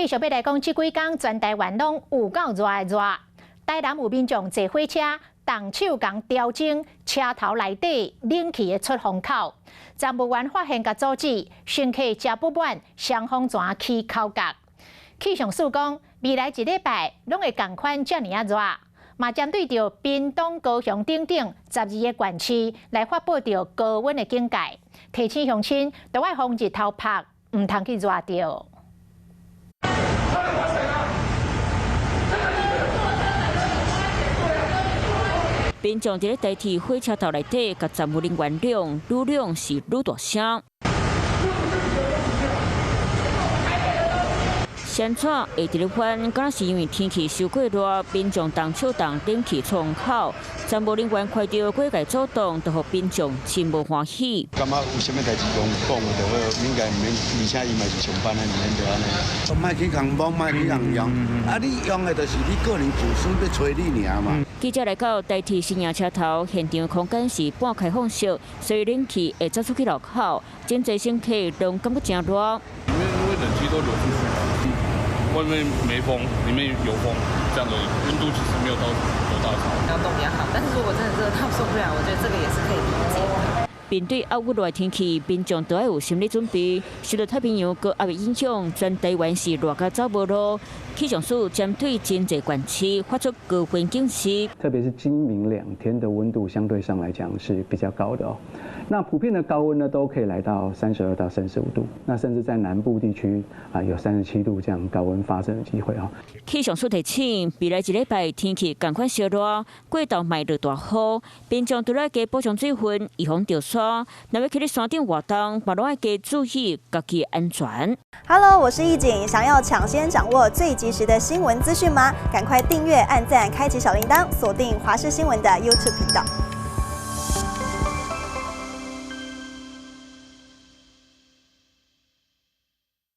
繼續欲來講，這幾工全台灣攏有夠熱的熱，台南有民眾坐火車動手共調整車頭內底冷氣的出風口，站務員發現共阻止，乘客誠不滿，雙方轉起口角。氣象署講，未來一禮拜攏會仝款遮爾仔熱，嘛針對著屏東、高雄等等12個縣市來發布著高溫的警戒，提醒鄉親著愛防日頭曝，毋通去熱著。民眾佇咧台鐵火車頭內底，共站務人員嚷，愈嚷是愈大聲。宣傳會佇咧翻，敢若是因為天氣傷過熱，民眾動手動冷氣出風口，站務人員看著過來阻擋，就予民眾真無歡喜。感覺有啥物代誌講講就好，應該毋免，而且伊嘛是上班的，毋免著按呢。莫去共摸，莫去共用，啊！你用的就是你個人自私欲揣你爾嘛。記者來到台鐵新營車頭，現場空間是半開放式，所以冷氣會走出去樓口，真濟乘客攏感覺誠熱。裡面因為冷氣都流出去，外面沒風，裡面有風，這樣的溫度其實沒有到多大差。要凍比較好，但是如果真的熱到受不了，我覺得這個也是可以理解的。面對猶閣熱天氣，民眾都愛有心理準備。受到太平洋高壓的影響，全台灣是熱甲走無路。氣象署針對真濟縣市發出高溫警示，特別是今明2天的溫度相對上來講是比較高的哦。那普遍的高溫呢，都可以來到32到35度，那甚至在南部地區啊，有37度這樣高溫發生的機會哦。氣象署提醒，未來一禮拜天氣仝款燒熱，過晝莫落大雨，民眾除了加補充水分，預防著沙。若欲去咧山頂活動，嘛攏愛加注意家己安全。 Hello，我是易景，想要搶先掌握最及時的新聞資訊嗎？趕快訂閱、按讚、開啟小鈴鐺，鎖定華視新聞的 YouTube 頻道。